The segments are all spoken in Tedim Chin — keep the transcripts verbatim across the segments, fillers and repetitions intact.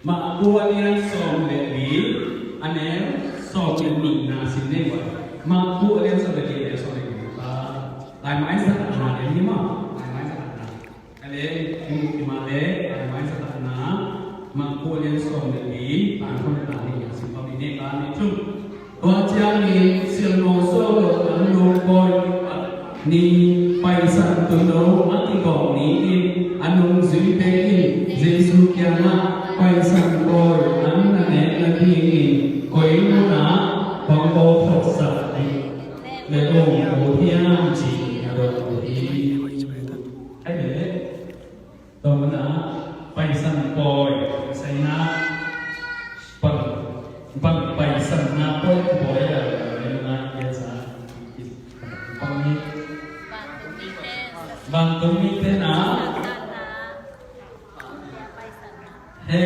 Marku a lian sawm le li, a neu sawm le nihna sim ni. Marku a lian sawm le li, a neu sawm le nihna. Lai Maisak a na lian ni maw. Lai Maisak a na. A le, i mu i ma le, Lai Maisak a na. Marku a lian sawm le li, tan sawm le tan ni, a sim pa mi ne ka ni chung. Tua ciangin silmo solo an lungpawi ni Paisan Tuuno a kigawm ni-in a nungzuite in Jesu kiangah, Paisan pawi an na nek nadingin koi munah kong ko photsak ding le ong ko hiam, ci-in a dong uh hi. Ai le. Tua mana Paisan pawi, Paisan na, bang, bang Paisan na pawi, pawi a, na, na, bang ni, bang tung ni te na. He,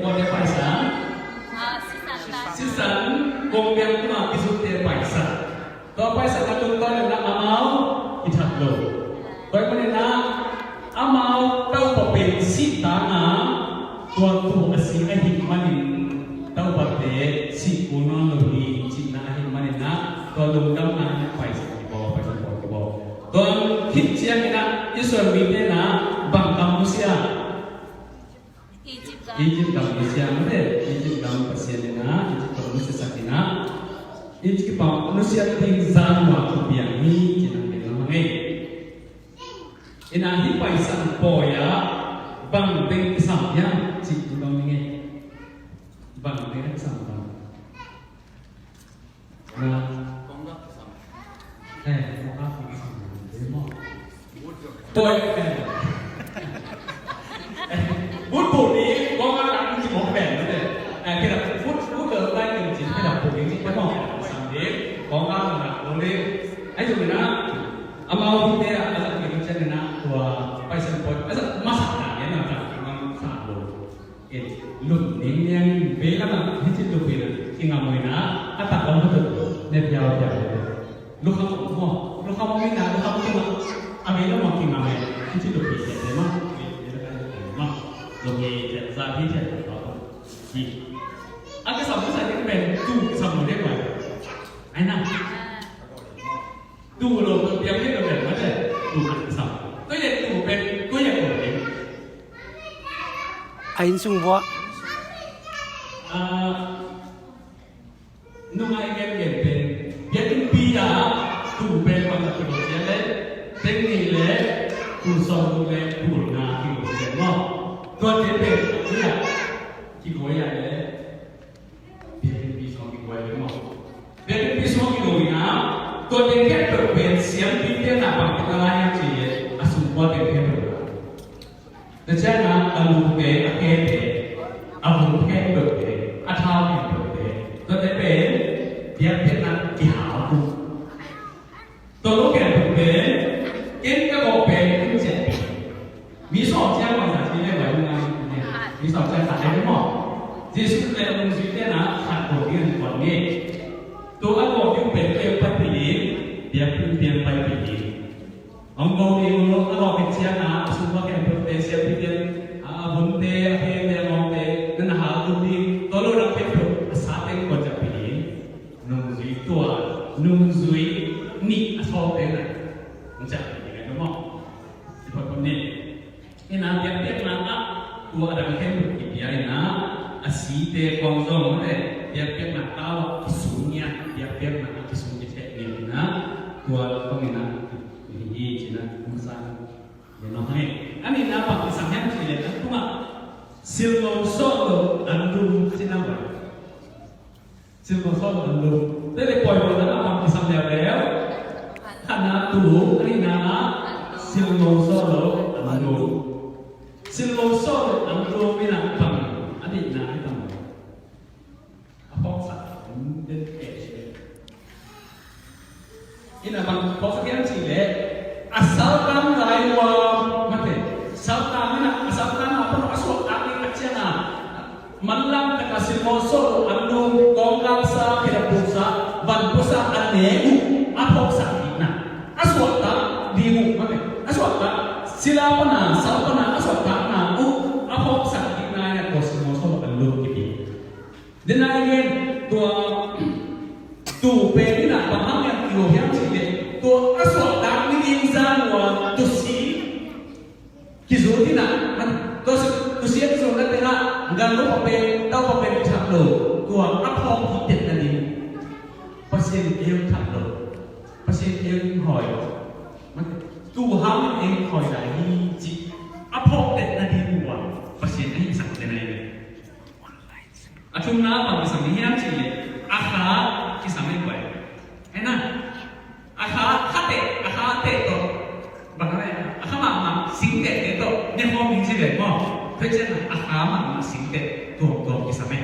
kua te Paisan? Sisan, kong biang tua kisute Paisan. Tua Paisan a tungtawn in ah amau i that lo. Tua ahih manin ah amau Topa pen sih ta a, tua tua a sih ahih manin Topate sih kul nawn lo hi cihna ahih manin ah tua lungdamna in Paisan kibawl, Paisan kibawl, kibawl. Tua khit ciangin ah Israel mite in ah bang gam nusia? Egypt gam. Egypt gam nusia mah ve. Egypt gam Pasian in ah Egypt gam nusiasak in ah, Egypt gam nusiat ding zan hua kipiang hi cihna pen lam a ngei. In ah hih Paisan pawi ah bang teng kisam hiam cih lam a ngei. Bang teng kisam hiam? Na. Kongkak kisam. Eh, kongkak kisam. Demo. Boy, eh. But but ni kongkak ang ci mok ben, eh. Eh, kira but but le lai kira ci kira but ni kongkak kisam ni kongkak na lo ni. Ai, tu na. Amau hite a, a la kira cen na tua Paisan pawi. Asa masak na ya na ta mang sa lo. Lum ning niang in vei lam ah hih ci lum in ah kingam uh in ah, a tak lam hatu ne piau piau le. Lukham maw, lukham in ah lukham tung ah a vei lam ah kingam eh, hih ci lum in ah ma. Lum in ah za hih ci lum in. A kisam kisam ding pen tu kisam lo ding pai. Ai na. Tu lo, tu piang ni lo pen mate. Tu kisam. Tu ye tu pen, tu ye ko pen. A inn sung vua. Ah, nungai gen gen pen. Biakinnpi ah tu pen bang a kilo sia le. Teng ni le, tu sawm le, tu na kilo sia mo. Tua te pen, tu ya. Kiko ya le. Biakinnpi sung kiguai ve maw? Biakinnpi sung kido in ah, tua teng khempeuh pen siampite na bang teng a lai hiam cih leh a sungkua teng khempeuh. Tua ciangin ah a lute, a khete, a vun khempeuhte, a thau khempeuhte, tuate pen biakpiakna kihau uh. Tua lo pen pen, ken ka gawh pen in ciah. Mi sawm ciang bangzah ci le vai ngai. Mi sawm ciang khat le maw. Jesu le a nungzuite na khat gawh ding a kikuan nge. Tua a gawh ding pen piang pai pi in, piang pi in, piang pai pi in. Hong gawh ding lo a gawh pen ciang a, a sung a ken pen te siam pi in, a vunte, a khete, a ngawngte, na na hal ding, tua lo dang pen tua, a sa teng kua ciah pi in. Nungzui tua, nungzui nih a sawlte na. Nung ciah pi ding a maw. I phot phot ni. Ina biakpiakna ah tua a dang khempeuh kipia ina, a site khawng zong mate biakpiakna tau ah kisung nia, biakpiakna ah kisung kitheh nia ina, tua khawng ina hi hi cina. Masa ina hang e. A nihna bang kisam hiam cih leh an tungah sillo sawh lo an lum cina vai. Sillo sawh lo an lum. Tua leh pawi lo na bang kisam leuleu. Khatna tu, a nihna ah sillo sawh lo an lum. Sillo sawh lo an lum ina bang, a nihna ina bang. A phawksak den den. Ina bang phawksak hiam cih leh a saltang lai lua mate. Saltang ina a saltang a pan a suak a ni a ciang a. Manlang taka silmo solo an lum, kawngkal sa, khedap puksa, van pusa an ne uh a phawksak dihna. A suaktak ding uh mate. A suaktak sila pana, sal pana a suaktakna uh a phawksak dihna ina tua silmo solo an lum. Then again, tua tu pen in ah bang hang hiam kiho hiam cih leh, tua a suahtak ni ding zan ua tusi kizut in ah, tua tusi a kizutna tengah gan lo pa pen, tau pa pen kithak lo, tua a phawk kik den nading Pasian in ei hong thah lo. Pasian in ei hong hawi lo. Tu hang in ei hong hawi lai hi cih a phawk den nading ua Pasian a hihsak den ahi ve. A thumna bang kisam hiam cih leh, a kha kisam hi guai. Ahi na, a kha, kha teh, a kha teh tawh, bang a, a kha mahmah sing teh teh tawh ne khawm ding ci ve maw. Tua ciangin a kha mahmah sing teh tuamtuam kisam hi.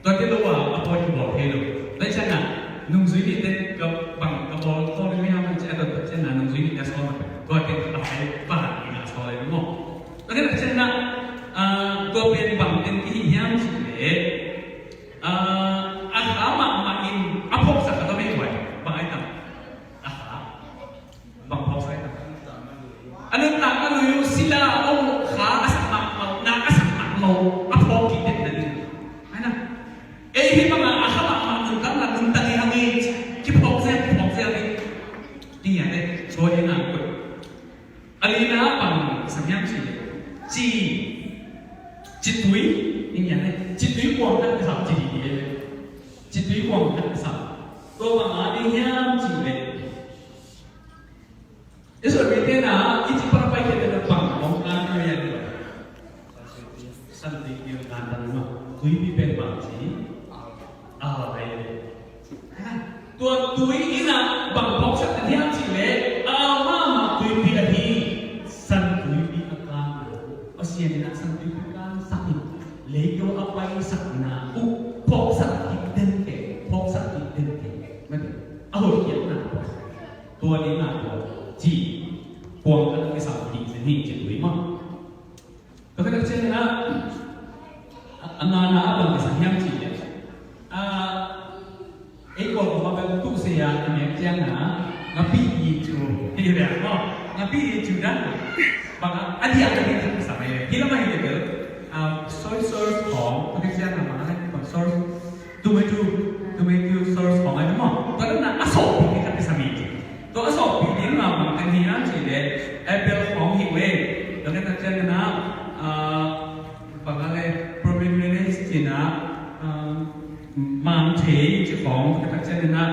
Tua teh lo a, a pawi kibawl thei lo. Tua ciangin nungzui nih teh ka bang ka bawl khawm ding hi hiam cih a, tua ciangin nungzui nih teh a sawl mah. Tua teh a kha bang in a sawl hi maw. Tua khit ciangin ah, tua pen bang teng kihi hiam cih leh, ah, a kha mahmah in a phawksak a tom hi guai. Bang ai tam? A kha. Bang phawksak ai tam? A nuntak a lui uh, sila a om uh, kha a sak mahmah uh, nak a sak mahmah uh, a phawk kik den nading. Ai na. Ei hi bang a, a kha mahmah nuntak na nuntak hi hang hi, kiphawk zel, kiphawk zel hi. Hi a te, suai hi na. A lina bang kisam hiam cih leh, ci, citui, ing yan eh, citui kuang khat kisam ci ding eh. Citui kuang khat kisam. Tua bang a ding hiam cih leh, Israel mite na Egypt pan a paikhiat teh bang hong kan kha hiam cih leh, San Tuipi hong kan tan maw. Tuipi pen bang ci, al lai. Tua tui in ah bang phawksak na hiam cih leh, al mahmah tuipi ahi, San Tuipi a kan lo. Pasian in ah San Tuipi kansak in, leitang a paisakna uh phawksak kik den teh, phawksak kik den teh. Mate, a hotkhiatna. Tua ding ah tua ci, kuang khat kisam ding zen hi ci tui maw. Tua khit ciangin ah, a, a ngana ah bang kisam hiam cih leh, a, ei Kawlgam ah bel tu sia a nek ciangin ah, ngapi i cu hi ve maw. Ngapi i cu dan bang a, a diak a ding kisam hi ve. Hi lam ah hi ve bel, a, soy sauce khawng, tua khit ciangin ah bang a, bang sauce, tomato, tomato sauce khawng ai maw. Tua dan a, a sawhpih ding khat kisam hi ci. Tua a sawhpih ding mahmah teng hi a cih leh, apple khawng hi ve. Tua khit tak ciangin ah, ah, bang a le, pomegranate ci-in ah, ah, mangthei ci khawng, tua khit tak ciangin ah,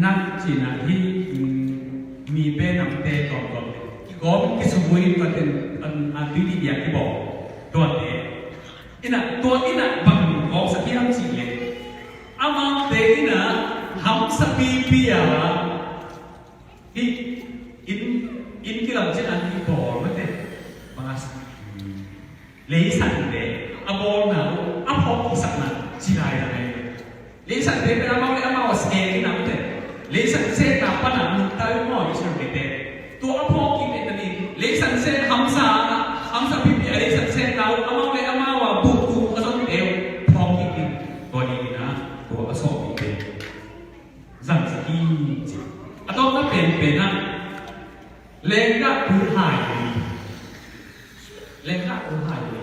nut ci-in ah, hi, mm, mi pe namte tuamtuam kigawm kisubui, tua teng, ah, ah, tui dihdiak kibawl. Tuate. In ah, tua in ah bang phawksak hiam cih leh, amaute in ah hamsa pipi a, hi, inn, inn kilam cih a kibawl mate. Bang a sak, leisan te a bawlna, a phawk kisakna ci lai a ngai. Leisan te pen amau le amau a seh in ah mate. Leisan sehna pan a nungta uh maw Israel mite. Tua a phawk kik ding a ni. Leisan seh hamsa, hamsa pipi a leisan sehna uh amau le amau a buh tu a zon te uh phawk kik ding. Tua ni in ah tua a sawhpih te zang sak hi ci. A tawpna penpen ah lenggah tui hai li. Lenggah tui hai li.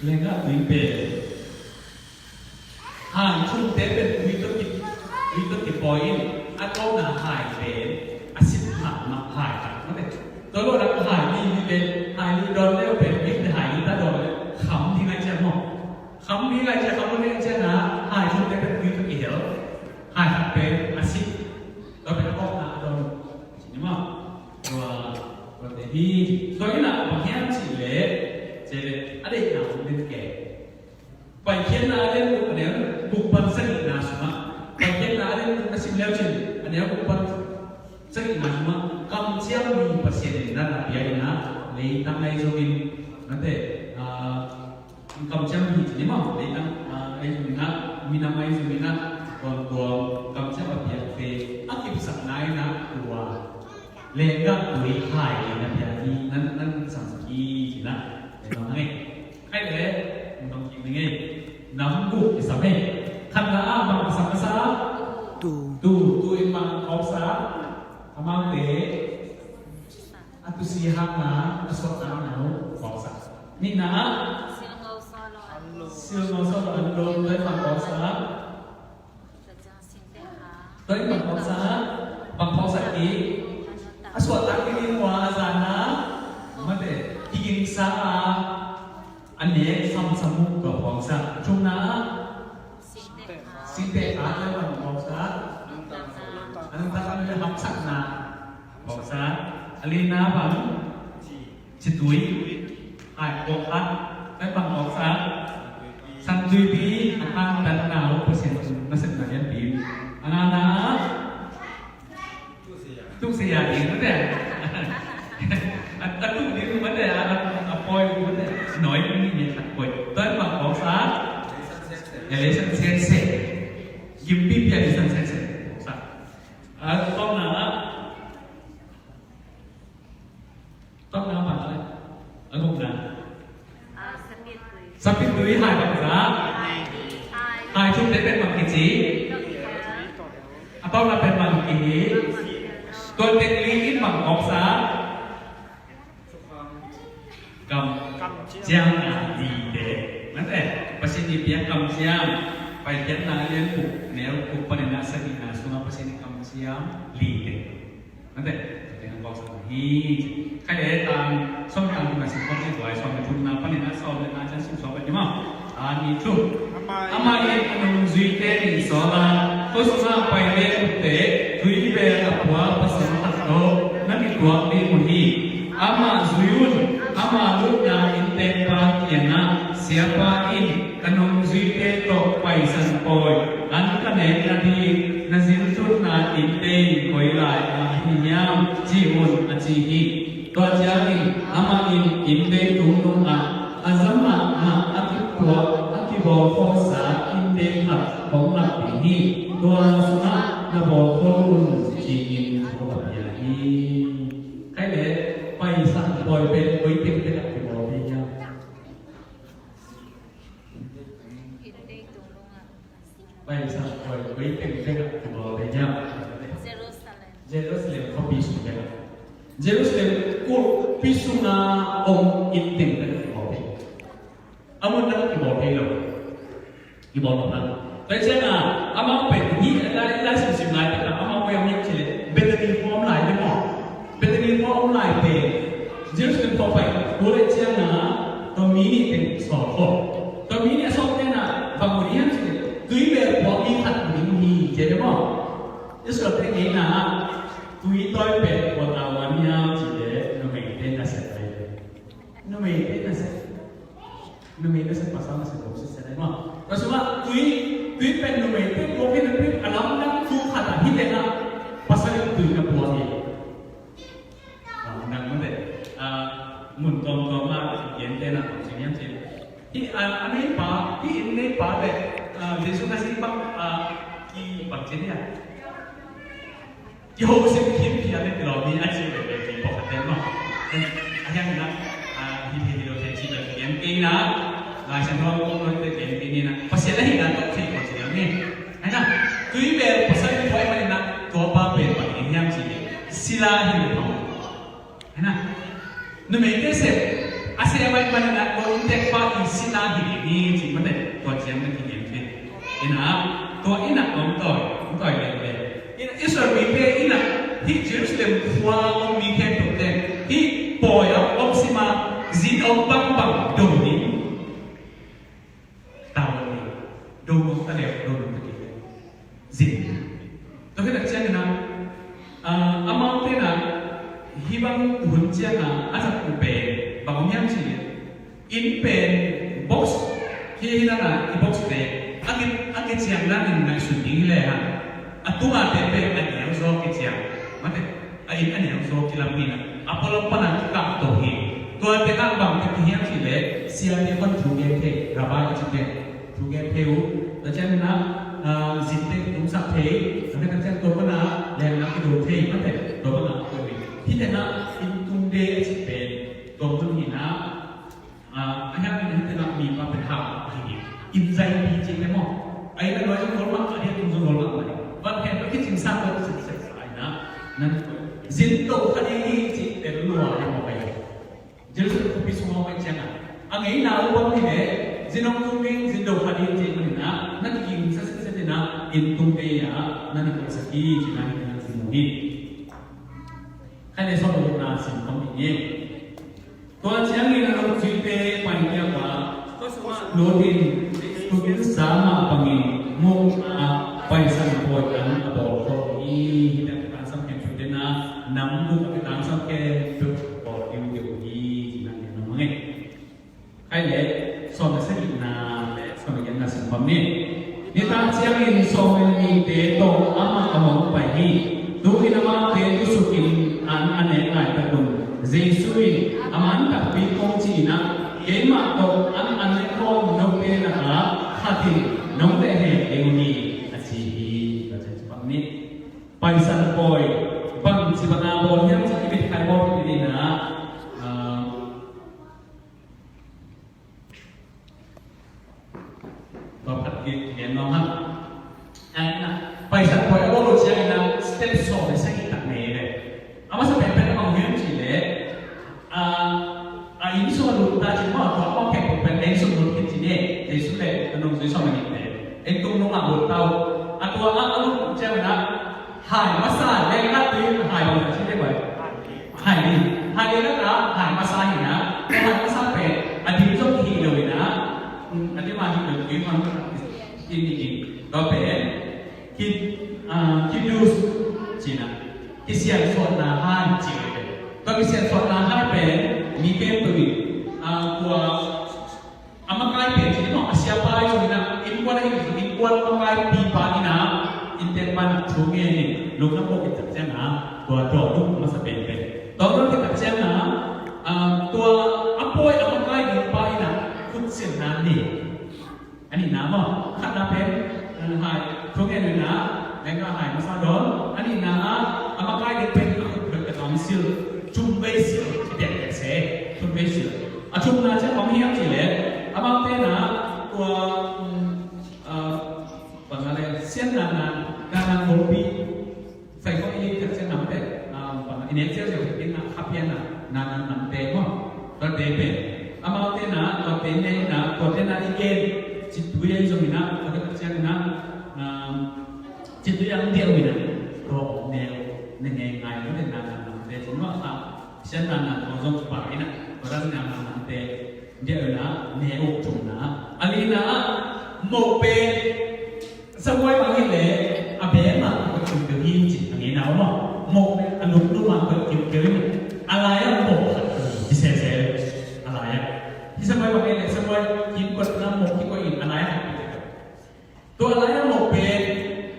Lenggah tui pen, hai thumte pen tui tawh ki, tui tawh kipawi in, a tawpna hai pen a sit mahmah hai khat mate. Tua lo dak hai li hi pen, hai li dawn le pen, mite hai li ta dawn le kham ding ai ciah maw. Kham ding ai ciah, kham ding ai ciah na, hai thumte pen tui tawh kihel. Hai khat pen a sit, tua pen a tawpna a dawn. Ci ni maw. Tua, tua te hi. Tua in ah bang hiam cih leh, cih leh a deihna hong den kei. Paikhiatna a lian guk, a neu guk pan sagihna sungah, Paikhiatna a lian guk na sim leu cin, a neu guk pan sagihna sungah kamciam mi Pasian in na na pia in ah, leitang ahi zongin, mate, ah, kamciam hi ci ni maw, leitang, ah, ahi zongin ah, minam ahi zongin ah, tuamtuam kamciam a piakte a kipsakna in ah, tua lenggah tui hai na pia hi, nan, nan sam sak hi ci na. Leitang hang e. Khai le, hong dong kik ning e. Nam guk kisam e. Khatna ah bang kisam masa? Tu. Tu, tu in bang khawksa? Amaute a tusi hangna, a suahtakna uh khawksa. Nihna ah? Silngo solo an. Silngo solo an. Tua in bang phawksak, tua in bang phawksak, bang phawksak kik. A suahtak ding in hua a zan a, mate, kigingsa a, a nek samsam uh tua phawksak. Thumna ah, singteh kha, tua in bang phawksak, a nuntak a nuntak hapsakna phawksak. A lina bang, citui, hai, kawkhat, tua in bang phawksak, santuipi, a tangtanna uh Pasian nasepna lianpi. A ngana ah, tuk sia ding mate. A, a tuk ding mate, a, a, a pawi mate. Noi ding ni khat pawi. Tua in bang phawksak, relation sense. Gimpi pia relation sense phawksak. A tawpna ah, tawpna bang a le, a gukna. Sapit tui hai bang zah. Hai thum te pen bang kici. A tawpna pen bang kihi. Tua tek li in bang phawksak. Kam ciamna lite. Mate, Pasian i piak kam ciam. Paikhiatna lian guk, neu guk panin a sagihna sungah Pasian i kam ciam lite. Mate, tua teng a phawksak hi. Khai le tan, sawm tan kum a sim khawm ni tuai, sawm le thumna panin a sawm le nga ciang sim sawm le ni maw. Tan ni thum. Amah in a nungzuite nih sawl a, khuasungah pai le utte, tuibel a pua pasal khat tawh na kituak ding uh hi. Amah zui un, ama lutna innteekpa kiangah, Siapa in ka nungzuite tawh Paisan pawi an ka nek nading na zintutna innte in koi lai-ah hi hiam, ci un, a ci hi. Tua ciangin amah in innte tung nungah a za mahmah a kituak a kibawl kholsa innte khat hong lak ding hi. Tua sungah na bawl khol un, ci-in thu a pia hi. Khai le, Paisan pawi pen koi teng teng ah kibawl ding hiam? Paisan pawi koi teng teng ah kibawl ding hiam? Jerusalem. Jerusalem khuapi sung teng ah. Jerusalem khuapi sungah om inn teng teng ah kibawl ding. A mun dang kibawl thei lo. Kibawl lo na. Tua ciangin amau pen hih lai, lai simsim lai pen amau pen hih cih leh Bethany khua om lai pen maw. Bethany khua om lai pen Jerusalem khua pai. Tua leh ciangin tua mi nih teng sawl khawm. Tua mi nih a sawlte in bang mu ding hiam cih leh tuibel puak mi khat mu ding hi ci pen maw. Israel te ngeina tui tawi pen kua tawh a man hiam cih leh numeite nasep lai pen. Numeite nasep. Numei nasep, pasal nasep om sitset maw. Tua sungah tui, tui pen numeite puak hi napi a lamdang thu khat ah hih teng ah pasal in tui na puak hi. Ah, nang mate. Ah, mun tuamtuam ah kigente na bangci hiam cih. Hih, ah, a neipa, hih inn neipa te, ah, Jesu Khazih bang, ah, ki bangci hiam. Kihosim khin phial in kilawm hi a ci veve hi pawlkhatte maw. A hiang na, a, hi thei hi lo thei ci veve gen kei na, Lai Siangtho kong lo te gen kei ni na, Pasian a hihna tawh thei kawm ci liang ni. Ahi na, tuibel pasal in buai mah in na, tua pa pen bang in hiam ci ni, sila hi lo maw. Ahi na, numeite sep, a sep a pai pan in a, tua innteekpa i sila hi ding hi ci mate, tua ciang na kigem thei. Ina, tua ina om tawi, om tawi leh leh. Ina Israel mite ina, hih Jerusalem khua om mi khempeuh ten, hih pawi a om sim a, zin om bangbang do ding. Tau ni, dong ta leh, dong ta kei. Zin. Tua khit tak ciangin a, ah, amaute in a, hih bang hun ciangin a, a zat uh pen, bang om hiam cih leh. Inn pen box, hih hi dan a, i box pen, a ki, a kiciang dan in ngaihsun ding hi leh hang. A tung a te pen a neu zaw kiciang. Mate. A inn a neu zaw kilam hi na, a pualam pan a kikah to hi. Tua teng ah bang teng hi hiam cih leh, siate pan thu gen thei, rabbi a ci pen, thu gen thei uh. Tua ciang na, ah, zin teng tungsak thei, tua teng ciang tua pan a, leng na kido thei, mate, tua pan a, tua pan a. Hih teng ah, inn tung de a ci pen, tua pan hi na, Ah, a hiang in hih teng ah mipa pen hau ahi hi. Inn zaipi cih te maw. A inn a nuai zong hol mah, a inn tung zong hol mah mah. Van hen lo kicing sa lo kicing sa sa ahi na. Nan zin to kha ding hi cih pen lua hi maw pai. Jerusalem khuapi sung maw pai ciang a. A ngeina uh bang hi leh. Zin hong tung ding, zin do kha ding cih manin ah, na kiging sasat in ah, inn tung kei ah na na koihsak hi, ci-in ah hih na na mu hi. Khaile sawm le gukna sim khawm ding hi. Tua ciangin a nungzuite pai kiangah, lut in, tua inn sang mah bangin mu a, Paisan Pawi an a bawl khawm hi. Hih teng a kitangsam khempeuh te na, nam guk a kitangsam khempeuh bawl diudiu hi, ci-in ah na mu hi. Khaile sawm le sagihna le sawm le giatna sim khawm ni. Nitak ciangin sawm le nihte tawh amah a hong pai hi. Tu-in amaute tusuk in an a nek laitak un Jesu in, a man takpi kong ci-in ah, keimah tawh an a nek khawm note lakah khat in nong beh hen ding uh hi, a ci hi. Tua ciang ci bang ni. Paisan Pawi bangci banga bawl hiam cih i mit khai bawl kik ni na. Ah, Tua khat ki, ki gen nuam hang. Ai na, Paisan Pawi a bawl uh ciangin ah step sawm le sagih tak nei ve. A masa penpen a bang hiam cih leh, a, a inn sung a lut ta cih maw, tua a khempeuh pen a inn sung lut khit ci ni, Jesu le a nungzui sawm le nihte. Inn tung nungah lut ta uh. A tua a, a lut ciangin ah, hai masa leh na tui hai bang ci leh bai. Hai ni. Hai ni na ta hai masa hi na. Tua hai masa pen a dim zong hi lo hi na. Hmm, a dim a hi lo hi man. In, in, in. Tua pen ki, ah, kiddush ci na. Kisiansuahna hai ci pen. Tua kisiansuahna hai pen mi khempeuh in, ah, tua a makai pen ci ni maw, a siapa zong in ah, innkuan a hi, innkuan makaipipa in ah, inntekpa in ah thu ngen in, lungdam ko khit tak ciang ah, tua dawn uh a masa penpen. Tua dawn khit tak ciang ah, ah, tua a pawi a makai dingpa in ah, khut silhna nei. A nihna maw, khatna pen, ah, hai, thu ngen in ah, lengga hai masa dawn. A nihna ah, a makai ding pen, a khut bek a dam sil, thum vei sil, a piak piak se, thum vei sil. A thumna ciang bang hiam cih leh, amaute na, tua, um, ah, bang a le, sian na na, na na golpi, sai ko i tak ciang nam te, ah, bang a, i nek ciang ciang in na, kha pian na, na na nam te maw, tua te pen. Amaute na, tua te ne na, tua te na i gen, cit tui a i zong in na, tua te tak ciang in na, ah, cit tui a ang diau in na, tua ne, ne nge ngai, tua te na na nam te, cin maw, ah, sian na na, tua zong pa in na, tua dan na na nam te. Dia na, ne uk thumna. A lina, moh pen, sabuai bang hi leh, a beh mah, a koih kim keu hi ci, a ngeina om a. Moh pen, a lum lum a koih kim keu hi. A lai a moh khat, hi sese, a lai a. Hi sabuai bang hi leh, sabuai, kim koih na moh, kim koih in, a lai a. Tua lai a moh pen,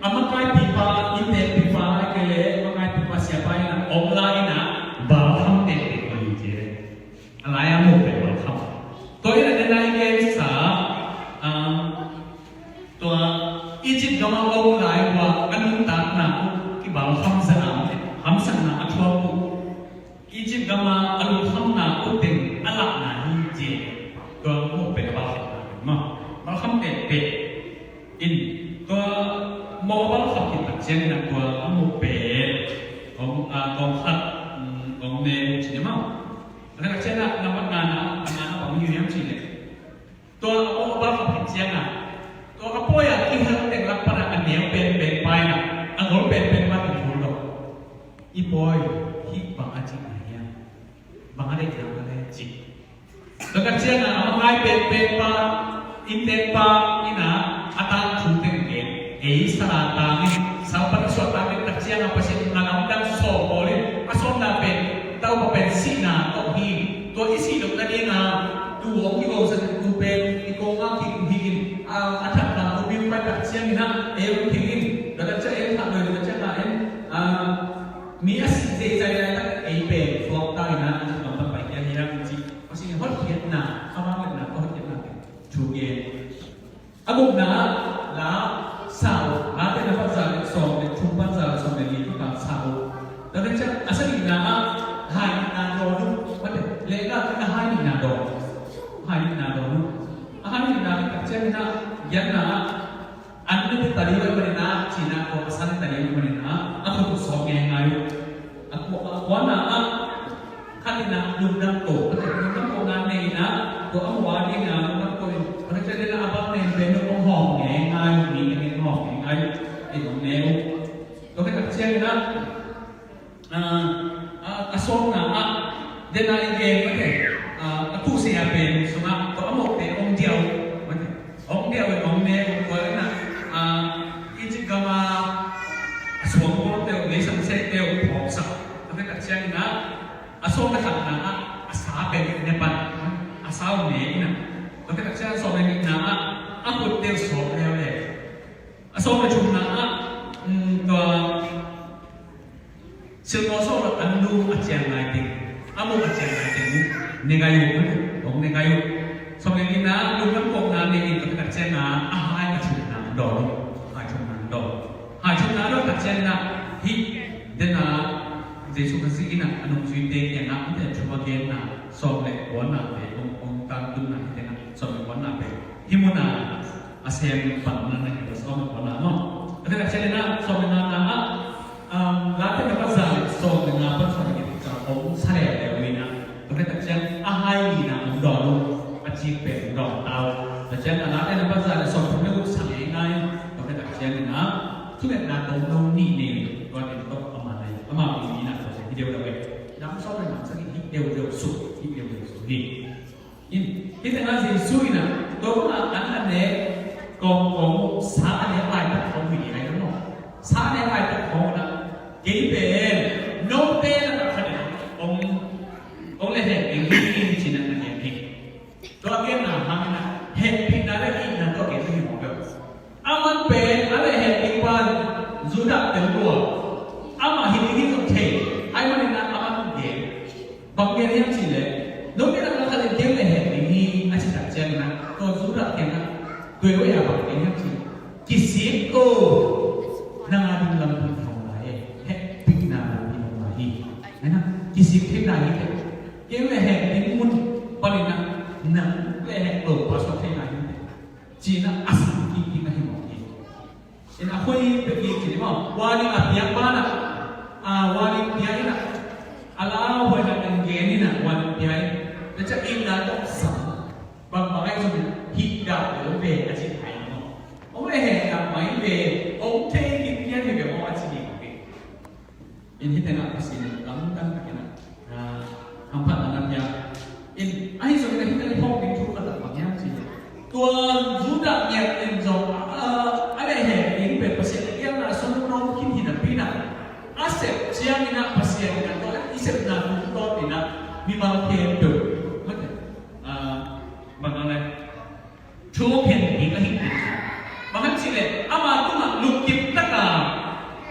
a makaipipa, inntekpipa, a kei leh, makaipipa siapa in a, om lai in a, balkham te, te, te, te. A lai a moh pen balkham. Tua in a, den a i gen sa, um, tua Egypt gam a om lai ua, a nuntakna uh, kibalkham sa a, hamsatna a thuak uh. Egypt gam a a lungkhamna uh teng a lahna hi ci. Tua moh pen a balkham na pen maw. Balkham tektek in tua moh a balkham khit tak ciangin a tua a moh pen kong, a, kong khat, mm, kong ne uh ci ni maw. A tak ciangin a nambat ngana, a ngana bang hi hiam ci leh. Tua a pawi a balkham khit ciangin, tua a pawi a kihel teng lak pan a neu penpen pa in a, a ngol penpen pa in a thul lo. I pawi, hih bang a cihna hiam? Bang a deihna ka le cih. Tua tak ciangin a makai penpen pa, inntek pa in a, a tangthu teng pen. Ei sala tang in, salpan suah tang in tak ciangin Pasian in a lamdang sawm bawl in, a sawmna pen, taupa pen sihna tawh hi. Tua i sih loh nading a, tu hong kigosak tu pen, i kong a khing hi in, a, a thatna hong mil pai tak ciangin a, ei hong khing in, tua tak ciang ei hong that lo in, tak ciang a en, a, mi a sih zeizai lai tak ei pen, suak ta in a, a lampan pai kia hi a, ci. Pasian hotkhiatna, a vangliatna, hotkhiatna pen, thu gen. A gukna ah, la, sau, Late na pan za le sawm le thum pan za le sawm le li pan sau. Tua ciang a sagihna ah, hai nihna dawn uh, mate, lehlam in a hai nihna dawn. Hai nihna dawn uh. A hai nihna tak ciangin a, giatna ah, an na te tali vai manin a, cihna kua a san na tali vai manin a, a khut uh sawk ngeingai uh. A kua, a kuana ah, khat in a lungdam ko, mate, lungdam ko Nei na, tua a muh a ding a, na ko in, a na cia ding a bang nei pen na kong hawm ngei ngai, mi ka ngei hawm ngei ngai, ei hawm ngei. Tua ka tak ciang na, a, a, a sawm na a, den a i gen mate, a, a tu se a pen, sung a, tua a mawk pen ong diau, mate. Ong diau in ong ne, ong tua na, a, i cik gam a, a suang bawm teu, nei sang se teu, phawk sa. Tua ka tak ciang na, a sawm na khat na ah, a sa pen ne pan, a sa ne in ah. Tua khit tak ciang a sawm na nih na ah, a khut teu sawm leuleu. A sawm na thum na ah, um, tua silmaw sawm na an lum a ciang ngai ding, a muk a ciang ngai ding, ne ngai uh, hong ne ngai uh. Sawm na nih na, lum lam kawk na ne in tua khit tak ciang a, a hai a thum na dawn, hai thum na dawn. Hai thum na dawn tak ciang na, hih, den a, Jesu Khazih in a, a nungzuite kiangah, a thu a genna, sawm le kuana te, ong, ong tangtunna hi tengah, sawm le kuana te. Hih mun a, a sem pan na na hi sawm le kuana maw. A te na ciang na, sawm le nga na ah, um, Late na pan za le, sawm le nga pan sawm le giat, ong sa le le wina. A te tak ciang, a hai ni na, ong dawn, a cik pen, ong dawn tau. A ciang a Late na pan za le, sawm le nga sa le ngai. A te tak ciang na, Thungetna tawm lo nih nei, tua teng tawh ama nei, ama pi nih na tawh hi deuh lo eh. Dam sawm le dam sagih hi deuh deuh suk, hi deuh deuh suk hi. In, hih tengah Jesu in a, tua bang a an a nek kawmkawm, sa a nek laitak khawng hi ding ai lo maw. Sa a nek laitak khawng na, kei pen, note na tak khat in, ong, ong le hek ding hi, hi, hi, ci na na gen hi. Tua a genna hangin a, hehpihna le itna tawh gen hi mawk lo. Aman pen a lehhek ding pa Judah tel lua. Amah hi ding hi zong thei. Ahih manin a aman gen. Bang gen hiam cih leh, note na khat in kei lehhek ding hi a cih tak ciangin a, tua Judah kiangah, tua i a bang gen hiam cih leh, kisik ko, nang a ding lampi thong lai e. Hehpihna lampi thong lai hi. Ahi na, kisik theihna hi teh. Kei lehhek ding mun panin a, nang lehhek lo pa suak theihna hi teh. Ci-in a, a sang kik ding ahi mawk hi. In a khui pek kik ci ni maw. Warning a piak banah, a, warning pia in a, a lauhuaina in gen in a, warning pia in. Tua ciang itna tawh sam. Bangbang ahi zongin hih dah lo ve a ci thei maw. Hong lehhek dah mai ve, hong thei kik pian hi ve maw a ci hi mawk hi. In hih tengah Pasian in lamdang takin a, ah, hamphatna na pia. In ahi zongin a hih tengah i phawk ding thu khat ah bang hiam cih leh, tua Judah ngiat in zong, ah, a lehhek ding pen Pasian a kiangah a sungdawng khin hi napi in a, a sep ciangin a Pasian in a tua i sepna tungtawn in a mimal khempeuh, mate, ah, bang hang leh, thu khen ding a hi. Bang hang cih leh, ama tungah lungkim taka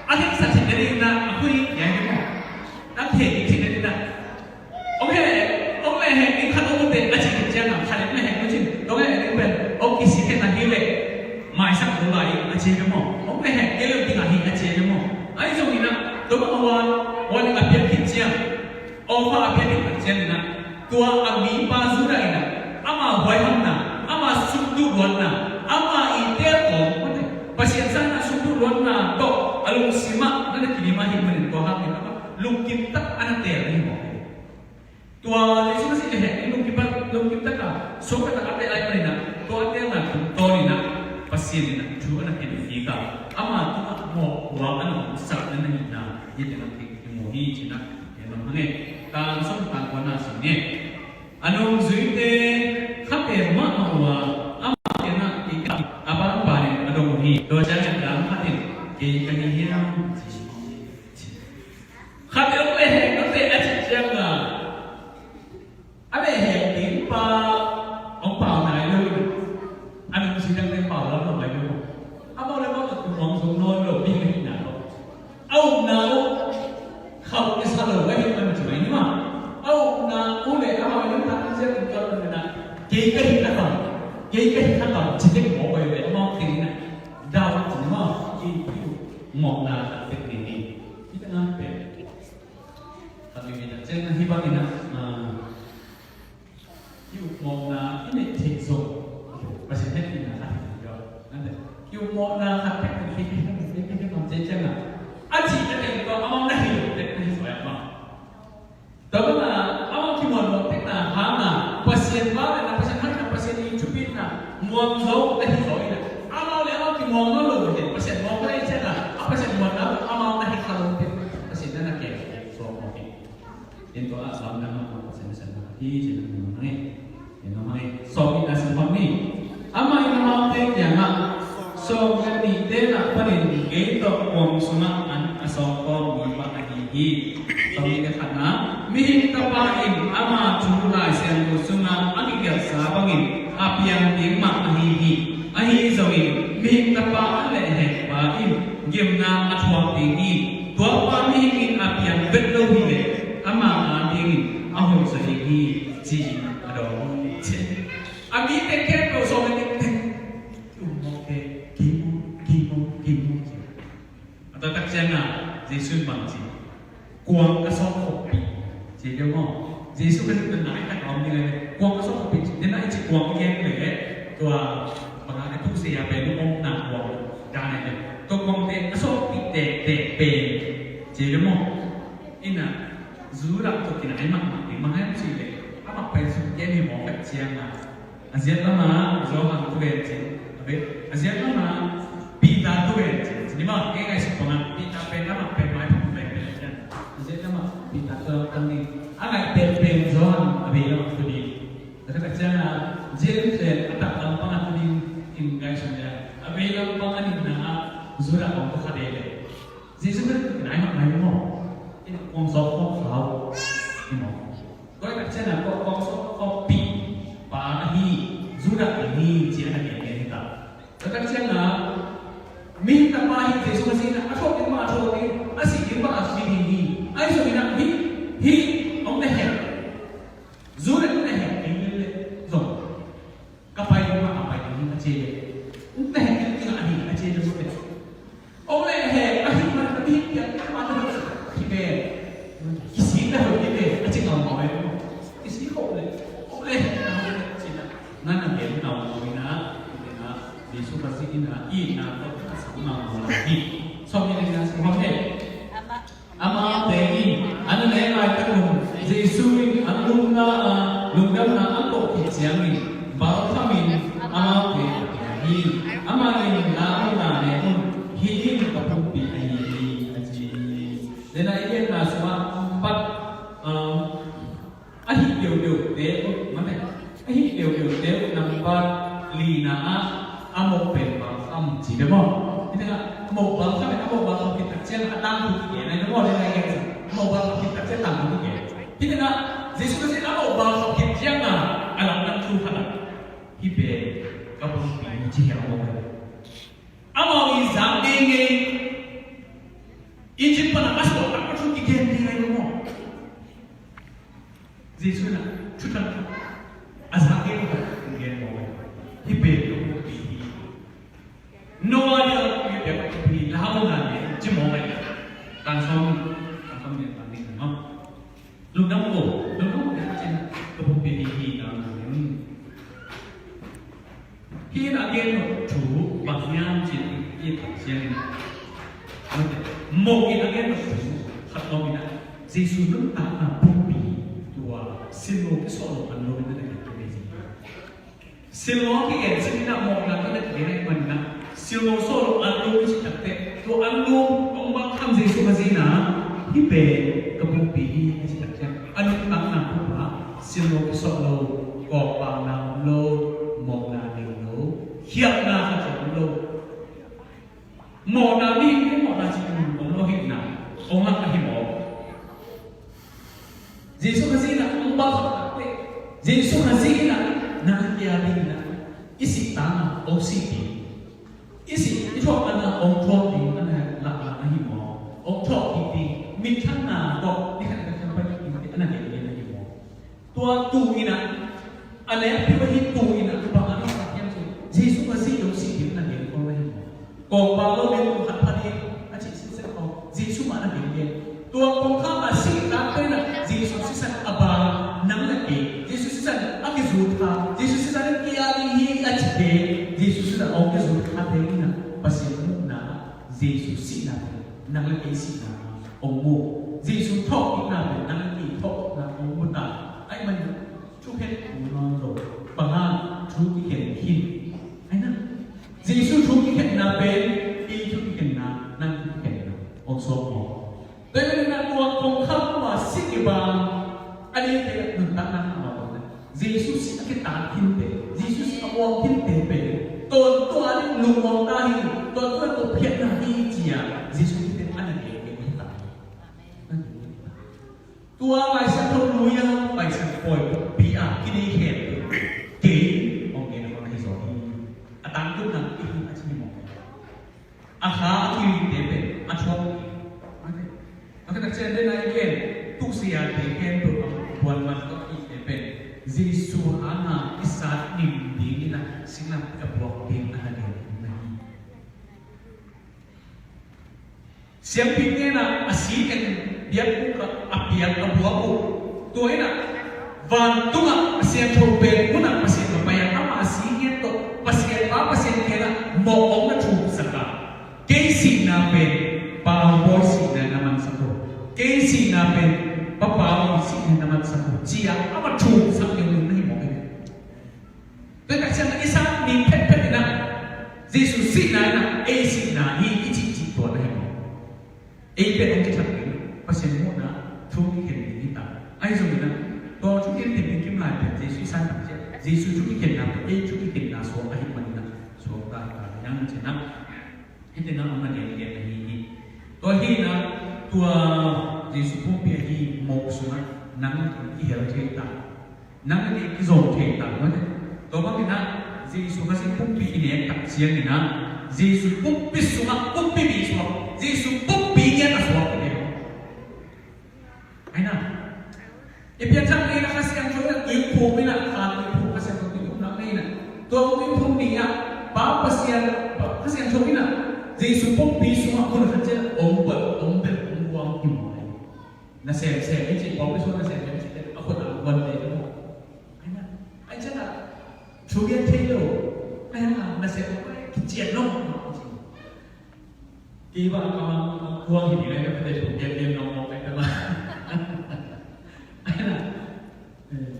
a khensak theih nading in a, a khui hi a hi maw. A khen ding theih nading in a. Hong he, hong lehhek ding khat hong ut teh a cih khit ciangin a, khat in lehhek hong cin, hong lehhek ding pen, hong kisik khen na hi leh, maisak lo lai a ci hi maw. Hong lehhek kei lo ding a hi a ci hi maw. Ahi zongin a, tua bang a wan, wan in a piak khit ciang. Offer a pia ding a ciangin a, tua a mipa Judah in a, ama huaihamna, ama sumduh luatna, ama i teelkhawm, Pasian sangin a sumduh luatna tawh a lungsim ah na na kidim ahih manin tua hangin a lungkim tak a na teel ahi mawk hi. Tua Jesu Khazih lehhek ding lungkim tak, lungkim tak a suakta tak a teel ahih manin a, tua a teelna tungtawn in a Pasian in a thu a na khen kik a, ama tungah mawhpuak a na hong sak na na hihna hih teng a kimu hi ci-in a. Kei bang hang e, tang sawm tang kuana sung e. A nungzuite khate mahmah uh a, amau kiangah kei ka, a banban in a dong uh hi. Tua ciangin a dang khat in, kei ka hi hiam? Khat in hong lehhek note a cih ciangin a, a lehhek ding pa hong pau nai lo in, a nungzui dangte pau lam lo nai lo. Amau le amau tawh tung hong zong nawn lo, mi ka hihna lo. A ukna uh khauh kisa lo, a hih man ci mai ni maw. A ukna uh le amau i nuntak in ziak in tuan man in a, kei ka hih na kam, kei ka hih na kam ci tek mawk, koi ve amau teng in a, dau ci ni maw, kei ka hih uh mawkna a tek ni ni. Hih teng a pen. Khat mi mi na ciang na hih bang in a, ah, Kiukmawkna i neih theih zong, Pasian hehpihna khat hi. Kiukmawkna khat pek hi, hi, hi, hi, hi, hi, ciang a, a cih na teng tawh amau na hi lo pek na hi suai a mah. Tua bang a, amau kimuan lo pekna hang a, Muang zo na hi zo hi na. Amau le amau kimuang lo lo hi. Pasian muang lo hi ciang a, a Pasian muang na amau na hi kha lo hi. Pasian na na ke zo mo hi. In tua a lam na ma Pasian na san na hi ciang na ma ngai. In na ma ngai. So in na san ma ni. Amah in amaute kiangah, sawm le nihte na panin gei tawh kuang sungah an a sawm khawm mi mah ahi hi. Sawm le khatna, mihing tapa in ama thu Lai Siangtho sungah a kigelhsa bangin a piang ding mah ahi hi. Ahi zongin mihing tapa a lehhek pa in gimna a thuak ding hi. Tua pa mihing in a piang vet lo hi leh ama a dingin a hoihzaw ding hi, ci-in a dawng hi. A mite khempeuh sawm le nihte um mawk te, kim mawk, kim mawk, kim mawk ci. A taktak ciangin Jesu in bang ci? Kuang ka sawk khopih ci deuh maw? Jesu Khrih tawh nai tak a om ding a, kuang ka sawk khopih ci. Dena i ci kuang i gen leh tua banga ka tu se a pen om na kuang dan a deuh. Tua kuang te a sawkpih tektek pen ci deuh maw? Ina Judah tawh kinai mahmah ding bang hiam cih leh a mak pen suk gen hi mawk tak ciangin a ziat lamah Johan tu ven cin, a ziat lamah Peter tu ven cin, cin ni maw, kei ngaihsut bangin Peter pen a mak pen mai phung pen pen cian. A ziat lamah Peter tu lam tang ni, a ngaih pen pen Johan a bei lamah tu ni. A tak ciangin James pen a tak lam pang a tu ni, in ngaihsut ni a bei lam pang a ni na Judah kong tu kha de le. Jesu Khrih nai mak nai maw? Kong sawk kong sawk ni maw? Tua i tak ciangin kong, kong sawk khopih pa ahi, Judah ahi ci a na gen gen hi ta. Tua tak ciangin mihing tapa hi Jesu Khrih na a thuak ding mah a thuak ding, a sih ding mah a sih ding hi. Ahi zongin a hi, hi hong na hek, Judah hong na hek ding lel leh zong ka pai ding mah a pai ding hi a ci leh, hong na hek ding ding a hi a ci leh zong leh. Ong leh heh, a hih man, a hih pian, a man, a hih pian. Kisik na hoi kei ve, a ci ngau ngau ve. Kisik hoi leh, ong leh heh, a hih pian, a ci na. Ngan a gen ngau ngau ve na, ve na. Jesu Khazih in a, i na, to, a sang ngau ngau la hi. Sawm ni na, sawm heh. Amaute in an leng laitak un Jesu in an lungdamna, lungdamna a koh khit ciangin balkhamin amaute a pia hi. Amah in la hong la ne un, hih in ka pumpi ahi hi, a ci hi. Dena i genna sungah pat, um, a hih peuhpeuhte uh, mate, a hih peuhpeuhte uh nambat lina ah a mawh pen balkham ci bia maw? Hih tengah a mawh balkham in a mawh balkham khit tak ciang a tangthu kigen ahi bia maw? Dena i gen sa a mawh balkham khit tak ciang tangthu kigen. Hih tengah Jesu Khazih a mawh balkham khit ciang a a laknam thu khat ah hih pen ka pumpi ci hi a mawh pen. Amau i zak ngei ngei Egypt pan a ka suak tak a thu kigen ngei ngei maw? Jesu in a thutan a zak gen khat gen mawk a, hih pen ka pumpi hi. Noah dia a pumpi a ka pumpi hi, la hau na ne ci mawk a. Tan sawm, tan sawm ne tan ding maw. Lungdam ko, lungdam ko ka cin ka pumpi hi hi na na ne. Hih in a gen nop thu bang hiam cih leh i tak ciangin mawh in a gen nop thu khat om in a, Jesu nuntakna pumpi tua silngo kisawh lo an lo in a na gen tua hi. Silngo kigen cih in a mawhna tawh na kigen ahih manin a silngo sawh lo an lo i cih takteh tua an lo kong bang kham Jesu Khazih in a hih pen ka pumpi hi a cih tak ciang a nuntakna pumpi ah silngo kisawh lo, kawkpakna om lo, mawhna nei lo, khialhna khat zong om lo. Mawhna mi, mawhna cih om lo hi na, om hak a hi maw? Jesu Khazih in a om bang khat a peh, Jesu Khazih in a na kia ding in a i sih tang a om sih ding. I sih, i thuak tang a om thuak ding a na lak lak a hi maw? Om thuak ding ding, minthanna tawh ni khat khat khat pai ding a na gen ding a hi maw? Tua tu in a, a leh a phi va hi tu in a, bang a na sak hiam cih, Jesu Khazih zong sih ding na gen khol na hi maw? Kawkpak lo ding khat pha ding a cih sitset khol, Jesu mah na gen gen. Tua kong kham a sih tak pen a, Jesu sisan a bang nang le kei, Jesu sisan a kizut kha, Jesu sisan a kia ding hi a cih pen, Jesu sisan a kizut kha pen in a, Pasian muhna, Jesu sihna pen nang le kei sihna ong mu. Jesu thawhkikna pen nang le kei thawhkikna ong mu ta. Ahih manin a, thu khen ong nawn lo. Bang hang, thu kikhen khin. Jesu thu kikhenna pen, ei thu kikhenna, nang thu kikhenna hong suak maw? Tua ahih manin ah tua kongkhak ma si kibang a, a deih kei a nuntakna a mawk a, Jesu sin a kitat khinte, Jesu sin a muang khinte pen tawntung a ding lungmuang ta hi, tawntung a tawpkhiatna hi ci-a Jesu khinte a na gen kei hi ta. Tua Lai Siangtho lui-a Pasian pawi pumpi a kidei khempeuh kei hong gen a hong hi zaw hi. A tangtun nang i hi a ci hi mawk. A kha a kilite pen a thuak hi. A kha tak ciang den a i gen, tu siate khempeuh a buan man tawh a kilite pen Jesu hanga kisat ning dingin a singlamteh a buak ding a na gen hi. Siampi ngenah a si teng biakbuk ah a piak a buak uh. Tua inah vantungah a siangtho pen munah Pasian va pai a, amah a si ngen tawh Pasian Pa Pasian kiangah mawh hong na thumsak a, kei sihna pen Pa bawi sihna na mansak uh, kei sihna pen Pa bawi sihna na mansak uh, ci-a amah thumsak ngen uh na hi mawk hi. Tua tak ciang i sat ning phetphet inah Jesu sihna inah ei sihna hi i cihcih tua na hi maw? Ei pen hong kithak ding Pasian muhna thu kikhen ding hi ta. Ahi zongin ah tua thu kikhen ding kim lai pen Jesu i sat tak ciang Jesu thu kikhenna pen ei thu kikhenna suak ahih manin ah suak ta hi ta hi hang ci-in ah. Hih tengah hong na gen gen ahi hi. Tua hi inah tua Jesu pumpi ahi mawk sungah nang i hel thei ta. Nang le kei kizom thei ta mate. Tua bangin ah Jesu Khazih pumpi i nek tak ciangin ah Jesu pumpi sungah pumpi mi suak, Jesu pumpi ngiat a suak te. Aina i pianthak ni na Kha Siangtho na tuiphum ina, kha tuiphum, Kha Siangtho tuiphum nak ni na. Tua tuiphum ni ah Pa Pasian, Kha Siangtho ina Jesu pumpi sungah hun khat ciang om bel, om bel, om buang hi maw. Na sem sem i ci, pawlpi sung na sem sem i ci, a khut a guan te maw. Aina, ai ciang a thu lian thei lo. Aina, na sem a guan kician lo. Kei bang ka mang kuang hi ding lai, ka pate tung gen gen nong nong lai ka mang. Ai na, eh,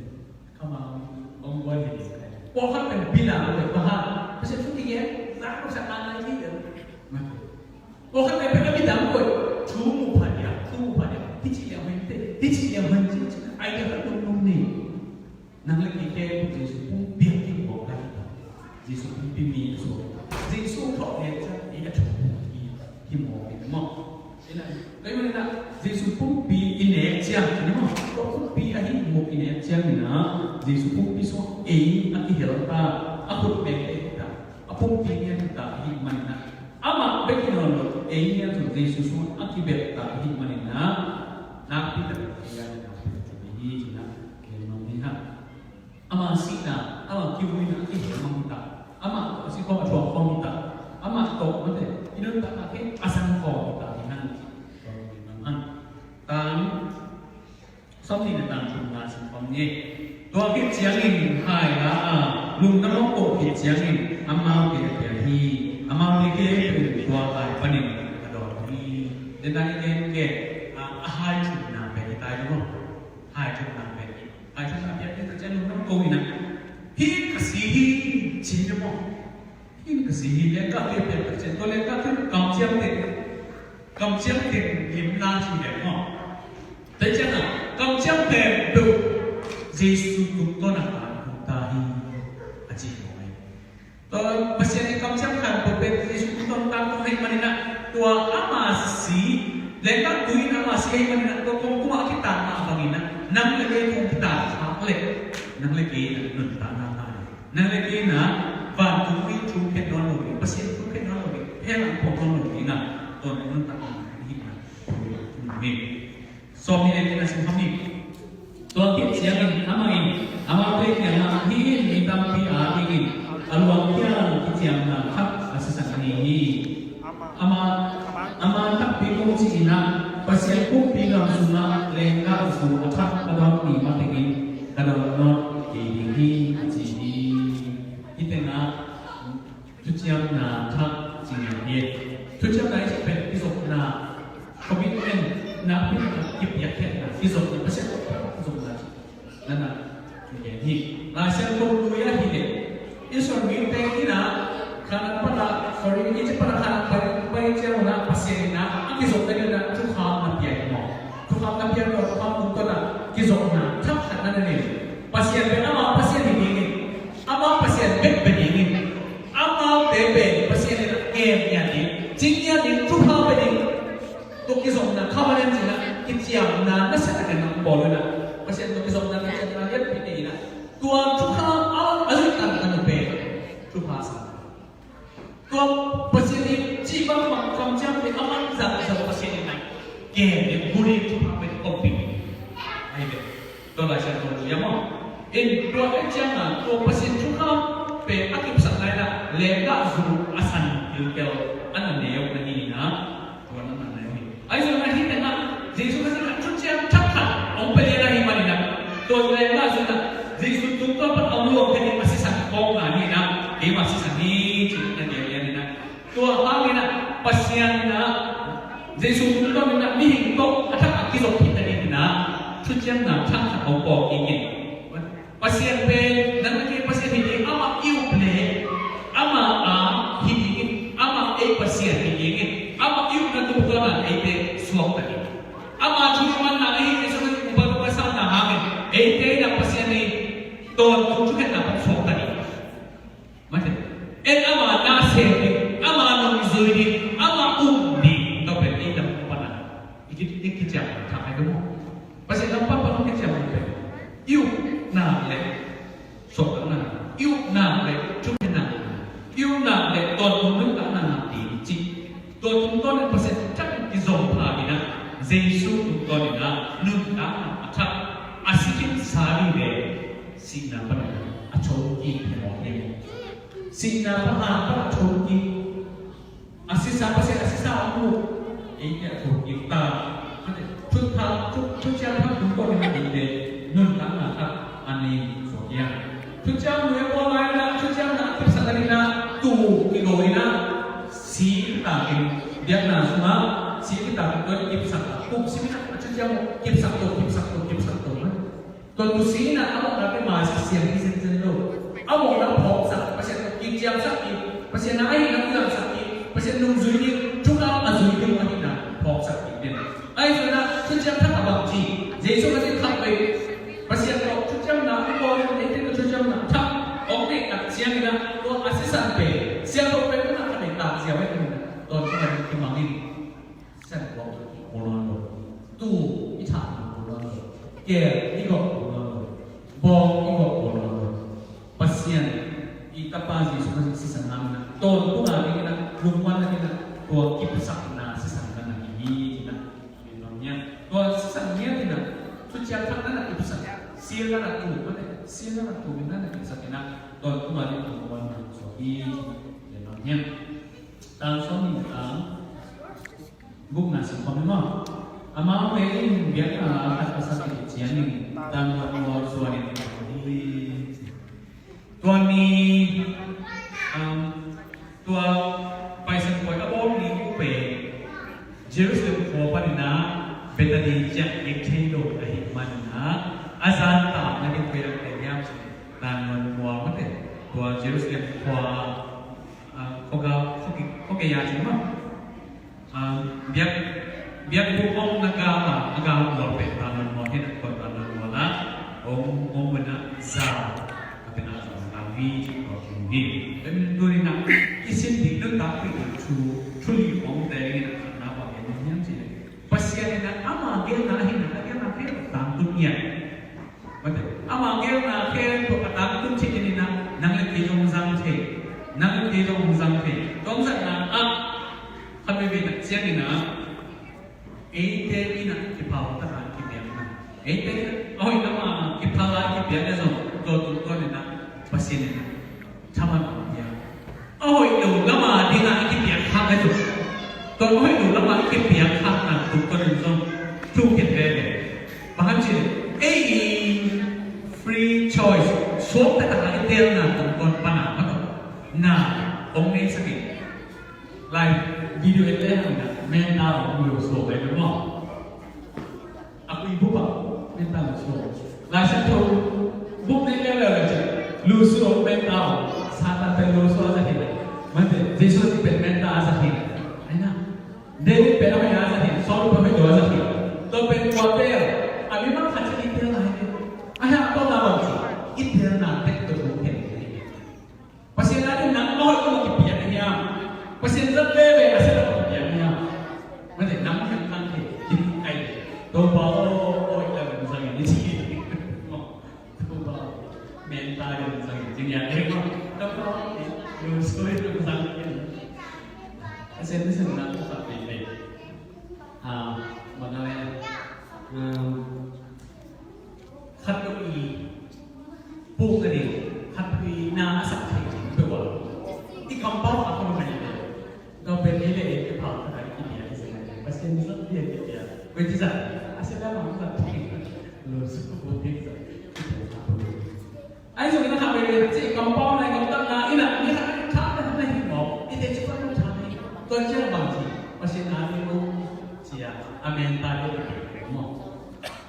ka mang ong kuang hi ding lai. Pawlkhat pen bila, pawlkhat pen baha. Pasian thu kigen, zak pawlkhat nang lai hi ding. Pawlkhat pen pen ka bila koi, thu mu pha dia, thu mu pha dia. Hi ci liang hen te, hi ci liang hen ci, ci. Ai dia ka tung nong ni. Nang le kei khempeuh Jesu pumpi ah kibuak lai hi ta. Jesu pumpi mi a suak hi ta. Jesu thawh ngen ciang ei a thawh hi, hi mawk hi ta maw. Ina, tua ahih manin ah Jesu pumpi i nek ciang, ina maw, tua pumpi ahi mawk i nek ciangin ah Jesu pumpi sungah ei a kihel ta, a khut bek ei hi ta, a pumpi ngiat hi ta ahih manin ah amah bek hi nawn lo, ei ngiat zong Jesu sungah a kibelh ta ahih manin ah nakpi tak ei a nakpi tak hi ci-in ah gen nuam hi hang. Ama sihna, ama kivuina a kihel mah hi ta. Ama tawh a si khawm a thuak khawm hi ta. Ama tawh mate i nuntakna khempeuh a san khawm hi ta hi hang. Tang sawmnih le tang thumna sim khawm ni. Tua khit ciangin hai la a, lungdam hong ko khit ciangin amaute a piang hi. Amaute khempeuh in tua hai panin a dawn hi. Dena i gen gen a, a hai thumna pen hi ta hi maw. Hai thumna pen hi. Ai, thumna piak ding tak ciang lungdam ko ina. Hih in ka si hi, ci hi maw. Hih in ka si hi, lengkah piak piak tak ciang. Tua lengkah teng kamciam teng, kamciam teng lim la ci leng maw. Tua ciang a, kamciam teng peuh Jesu tungtawn a ka hong ta hi, a ci hi maw. Tua Pasian in kamciam khat tua pen Jesu tungtawn tangtung ahih manin ah, tua ama si, lengkah tui in ama si ahih manin ah, tua kong tungah a kitan mah bangin ah, nang le kei kong kitan khak leh, nang le kei in ah nuntakna ngah ding, nang le kei in ah vantung mi thu khen nawn lo ding, Pasian thu khen nawn lo ding, hell ah phuak nawn lo ding ah, tua nuntakna ngah ding ah, thu hi. Sawmnih le nih na sim khawm ni. Tua khit ciangin amah in amaute kiangah, hih in mi tampi adingin a luang kiang kiciamna thak a sisan ahi hi. Ama, ama takpi kong ci-in ah Pasian kumpi gam sungah leenggahzu a thak a dawn mi matengin ka dawn nawn kei ding hi, a ci hi. Hih tengah thuciamna thak ci ngiat hi. Thuciamna i cih pen kizopna, commitment, nakpi takin kipiakkhiatna, kizopna, Pasian tawh kizopna ci. Nana, hi. Lai Siangtho lui ah hi leh Israel mite in ah Kanaan pan a Sorry, Egypt pan a khan a pai, pai ciang un ah Pasian in ah a kizopna ding un ah thukham na pia hi maw? Thukham na pia hi maw? Thukham tungtawn ah kizopna thak khat na nei. Pasian pen amau Pasian hi ding in, amau Pasian bek bia ding in, amaute pen Pasian in ah gen nia ding, cing nia ding, thupha pia ding. Tua kizopna covenant ci-in ah kiciamna nasia takin ah bawl un ah, Pasian tua kizopna kiciamna lianpi nei in ah, tua thukham a, a zuih taktak uh pen thupha sa. Tua Pasian in cih bangbang kamciamte a man zahzah Pasian in a gen in bul in thupha pen ompih. Ahi ve. Tua Lai Siangtho mu ia maw? In tua ahih ciangin tua Pasian thukham pen a kipsak lai-in ah lenggah zu a san kilkel a na ne uh na hi in ah, tua na na ne uh hi. Ahi zongin ah hih tengah Jesu Khazih in ah thuciam thak khat hong pia lian ahih manin ah, tua lenggah zu in ah Jesu tungtawn pan a hong luang pen a sisan khawng na hi in ah, keima sisan hi ci-in na gen lian in ah, tua hangin ah Pasian in ah Jesu tungtawn in ah mihing tawh a thak a kizop khit ta ding in ah thuciamna thak khat hong pawk kik in. Pasian pen nang le kei Pasian hi ding, amah i up leh amah a hi ding in, amah ei Pasian hi ding in, amah i upna tungtawn ah eite suakta ding. Amah thu i manna ahi Jesu Khazih upa tawh a sanna hangin eite in ah Pasian i tawntung thukhenna pan suakta ding. Mate, en amah na sem ding, amah nungzui ding, amah um ding, tua pen ei lam pan a i ki, i kiciam thak hi ding maw? Pasian lam pan pan kiciam ding pen i upna le suaktakna, i upna le thukhenna, i upna le tawntung nuntakna ding ci. Tua tungtawn in Pasian thak kizom pha in ah, Jesu tungtawn in ah nuntakna a thak, a si khin sa ni le sihna pan a thokik hi maw, hi maw? Sihna pan a pan a thokik. A sisa, Pasian a sisa a mu. Eite a thokik ta. Thutha, thu, thuciam thak tungtawn in ah eite nuntakna thak a nei suak hiam? Thuciam lui a bawl lai-in ah, thuciamna a kipsak a ding in ah, tuu kiko in ah, si kitakin, biakna sungah si kitakin tua kipsak a, kum sim in ah, a thuciam kipsak to, kipsak to, kipsak to. Tua tu si in ah a mawhna pen maisak siam hi zenzen lo. A mawhna phawksak, Pasian tawh kiciamsak hi, Pasian a ahihna kuidansak hi, Pasian nungzui ding, thukham a zui ding ahihna phawksak hi den. Ahi zongin ah thuciam thak a bang ci, Jesu Khazih khat vei Pasian tawh thuciamna a bawl in, eite tawh thuciamna thak hong neih tak ciangin ah, tua a sisan pen siangtho pen tawh na ka neih tak ziau in ah, tua tawh na kimang in. Sisan kong bawl nawn lo. Tuu i thah bawl nawn lo. Keel i gawh bawl nawn lo. Bawng i gawh bawl nawn lo. Pasian i Tapa Jesu Khazih sisan hangin ah, tawntung a dingin ah, lungmuanna dingin ah, tua kipsakna sisan na na hi hi, ci-in ah. Tua sisan ngiat in ah, thuciam thak na na kipsak, seal na na tu, mate, seal na na tu, na na kipsak in ah, tawntung a dingin lungmuanna suak hi, ci-in ah. Tang sawm nih tang gukna sim khawm ni maw? Amaute in biakna la khat a sak khit ciangin, tang mualmual suan in a om hi. Tua ni, um, tua Paisan Pawi a bawl ni uh pen Jerusalem khua panin ah Bethany ciang kik thei lo ahih manin ah, a zan tak na ding pen a pen hiam cih leh, tang mualmual mate, tua Jerusalem khua, um, khua gei, khua gei, khua gei a cih maw? Ah, biak, biakbuk hong na gam a, a gam mual pen tang mualmual hi na, tua tang mualmual ah hong, hong mual na za, a pen a za na mi ci tua kin hi. Tua min tu ni na, i sin ding nuntakpih thu, thu li hong te ni na, khatna bang hiam hiam ci le. Pasian in na, ama gelna hi na, a gelna hi na, tangtun ngiat. Mate, ama gelna khempeuh a tangtun thei in ah, nang le kei zong zang thei, nang le kei zong zang thei. Tua hong zatna ah, khat veivei tak ciangin ah, eite in ah kipha tak a kipiakna. Eite in ah, a hoih lam a kipha a kipiak le zong, tua tungtawn in ah, Pasian in ah thaman a pia. A hoih lo lam a ding a i kipiak khak a zong, tua a hoih lo lam a i kipiak khakna tungtawn in zong thukhen veve. Bang hang hiam cih leh, ei i free choice, suakta tak a i teelna tungtawn pan a, mate, na hong neisak in. Lai video et le hang na, menta hong lo suak ve maw? A kui bup ah, menta lo suak. Lai Siangtho bup nih leuleu le cih, lo suak menta aw, Satan pen lo suak za hi le. Mate, Jesu pen Tua pen a za hi, sawm pen a za hi. Tua pen kuate a, a mi mang khat ci i tel na hi. A hia tua na bang ci, i tel na tek tua pen hi. Pasian a ding nang a hoih tua kipiak hi a. Pasian zat veve a sia tua kipiak hi a. Mate nang hiam kang hi, hi ai. Topa aw, aw i la nang zang in i ci. Topa aw, men ta nang zang in ci nia. Topa aw, lungsim nang zang in. Pasian, Pasian nang tua khat veve. Ah, bang a le, um, khat tua i puk a ding, khat tua i na a sak thei ding peuh a. I kampau a kong mai le. Tua pen ei le ei kiphal khat a i bia i sak a ding. Pasian zat bia i bia. Koi ci zat, a sia la mang zat thei. Lo su ko bia zat. Ahi zongin a khat veve ci kampau na i gamtatna in a mi khat a tha na hi mawk. I te ci pan na tha na hi. Tua ciang bang ci Pasian a ding ong ci a, amen ta ding a ding mawk.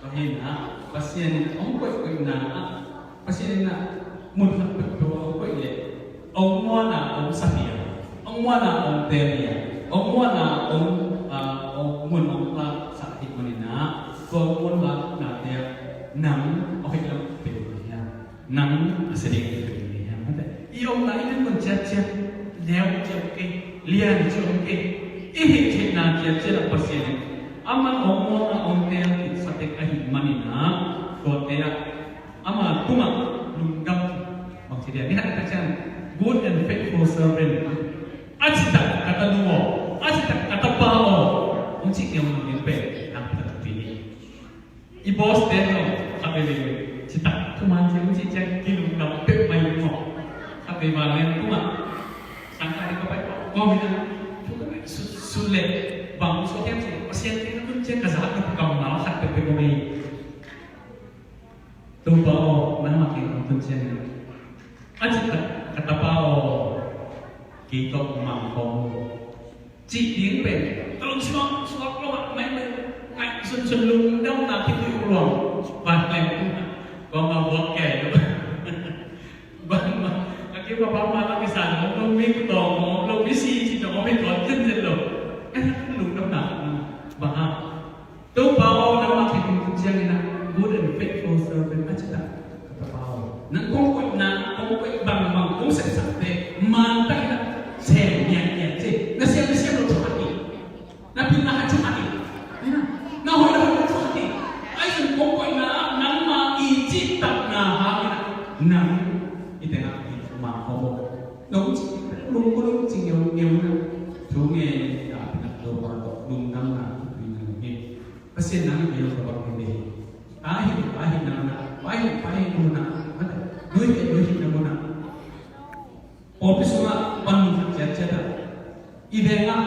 Tua hi na Pasian in ong koihkoihna ah, Pasian in a mun khat peuhpeuh ong koih leh ong muanna ong sa hi a, ong muanna ong teel hi a, ong muanna ong, ah, ong mun ong laksak hi manin a, tua ong mun laknate ah nang a hoih lam pen hi a. Nang a sia ding hi pen hi a. I omna i nang mun ciatciat, neu ci om kei, lian ci om kei, i hih theihna ciatciat ah Pasian in aman ong muanna ong teel kisa tek ahih manin a, tuate ah ama tungah lungdam. Bang ci dia, ni hak tak ciang, good and faithful servant. A citak ka tanu aw, a citak ka tapa aw, ong ci ngeungeu ding pen nang takpi hi. I boss te lo, khat veve citak thuman ci ong ci ciang kilungdam peuhmah hi maw. Khat veve vanglian tungah tangka ding ka pai kawm hi na, thu ka pai su, su le bang su hiam ci, Pasian te na tun ciang ka zak na kammal khat peuhpeuh kong hi. Topa aw, nangmah kiang kong tun ciangin a citak ka tapa aw, kei tawh mang khawm un. Cih ding pen ka lungsim ah suak lo ah, maimai ngaih sunsun lungdamna khitui uh luang. Vanleng kong a vuak kei lo. Bangmah a kim a bangmah a kisan om lo, mi kutawng om lo, mi si ci tawng om hi tuan zenzen lo. Ka lungdamna bang a Topa aw, nangmah kiang kong tun ciangin a good and faithful servant a citak ka tapa aw. Nang kong koihna, kong koih bangbang kong sepsakte mantakin a sem ngiatngiat ci. Na siam na siam lo thukhat hi. Na pil na hat thukhat hi. Na hoih na hoih lo thukhat hi. Ahi zong kong koihna ah nangmah i cihtakna hangin a nang i tengah i mang khawm aw. Nong cih lungkul lungcing ngeungeu na thu ngen a pinak Topa tawh lungdamna i tuina nong hi. Pasian nang i bia lo ka bang hi ve hi. Ahi, ahi nang na, ahi, ahi nang na, mate, nuih te nuih na muna. Pawlpi sungah panmun khat ciatciat ah i vengah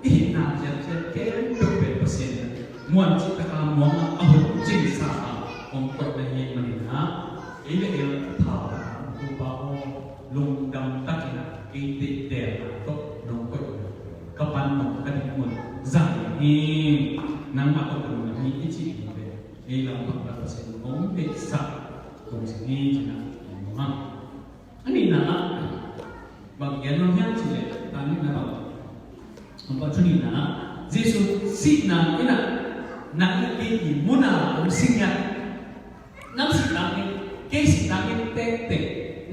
i hihna ciatciat khempeuh pen Pasian in muan cih taka muangah a hun cingsa a hong koih na hi manin ah ei le ei thau taka Topa aw, lungdam takin ah kei deihdelna tawh nong koih uh ka pan nong ka ding mun zang hi. Nangmah tawh ka lungdam hi i cih ding pen ei lam pang ka Pasian hong deihsak kong cih hi ci-in ah nong mang. A nihna ah bang gen nuam hiam cih leh, a nihna bang, bang thu nihna ah Jesu sihna in ah nang le kei i mun ah hong si ngiat. Nang sih tangin, kei sih tangin tektek,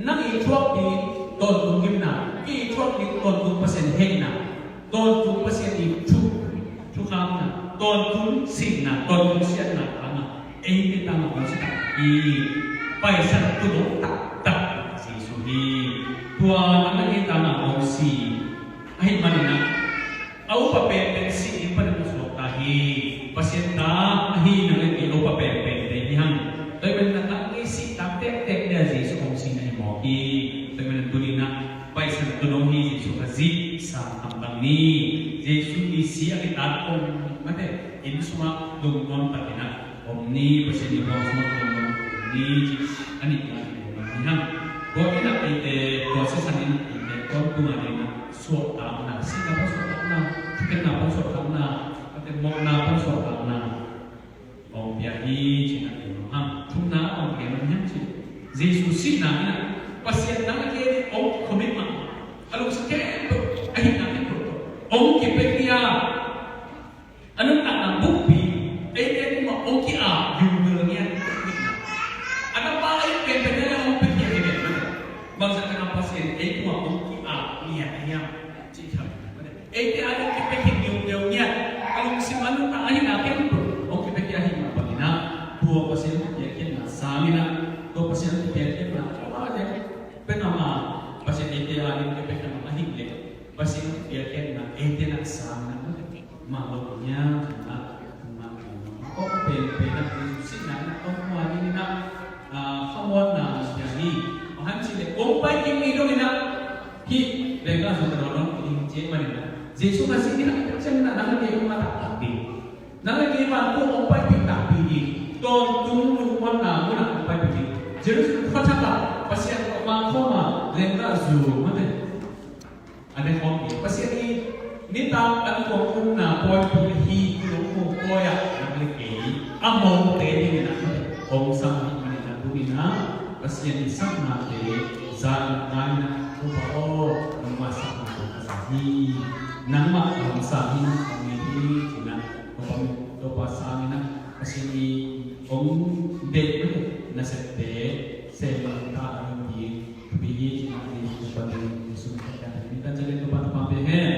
nang i thuak ding tawntung gimna, kei i thuak ding tawntung Pasian heihna, tawntung Pasian i thu, thukhamna, tawntung sihna, tawntung siatna hangah eite tangah hong si tak hi. Paisan tu dong taktak Jesu hi. Tua nang le kei tangah hong si ahih manin ah a upa penpen sih ding panin a suakta hi. Pasian ta ahi nang le kei a upa penpente hi hang. Tua ahih manin a nang kei sih tak tektek le a Jesu hong si na hi mawk hi. Tua ahih manin a tuni-in ah Paisan tu dong hi Jesu ka zihsa hamtang ni. Jesu i si a kitat kong mate inn sungah lungnuam takin ah om ni, Pasian i huam sungah lungnuam om ni. A nihna in om ni hang. Tua in ah eite tua sisan in eite tawntung a ding ah suahtakna, sihna pan suahtakna, thukhenna pan suahtakna, mate mawhna pan suahtakna hong pia hi ci-in ah i nuam hang. Thumna ah bang gen nuam hiam cih leh Jesu sihna in ah Pasian nang le kei hong commit mah, a lungsim khempeuh, a hihna khempeuh tawh hong kipia hi a, Jesu Khazih nih hong pai ciangin ah nang le kei hong taktak ding. Nang le kei vantung hong paipih takpi ding. Tawntung lungmuanna munah hong paipih ding. Jerusalem khuathak ah Pasian khuavak khawm a lenggah zu mate. A ne khawm hi. Pasian i nitak an kuang umna pawipi hi. Lungmuang pawi ah nang le kei a mawngte dingin ah hong sang hi. Manin ah tuni-in ah Pasian i saknate zan ngai-in ah, Topa aw, nangmah saknate ka zang hi. Nangmah hong sang hi, hong ngen hi, ci-in ah Topa, Topa sangin ah Pasian i hong deih nasepte sem ta a ring ding thupi hi. Ci-in ah Topa ding Jesu Khazih in ah Topa, Topa pia hen.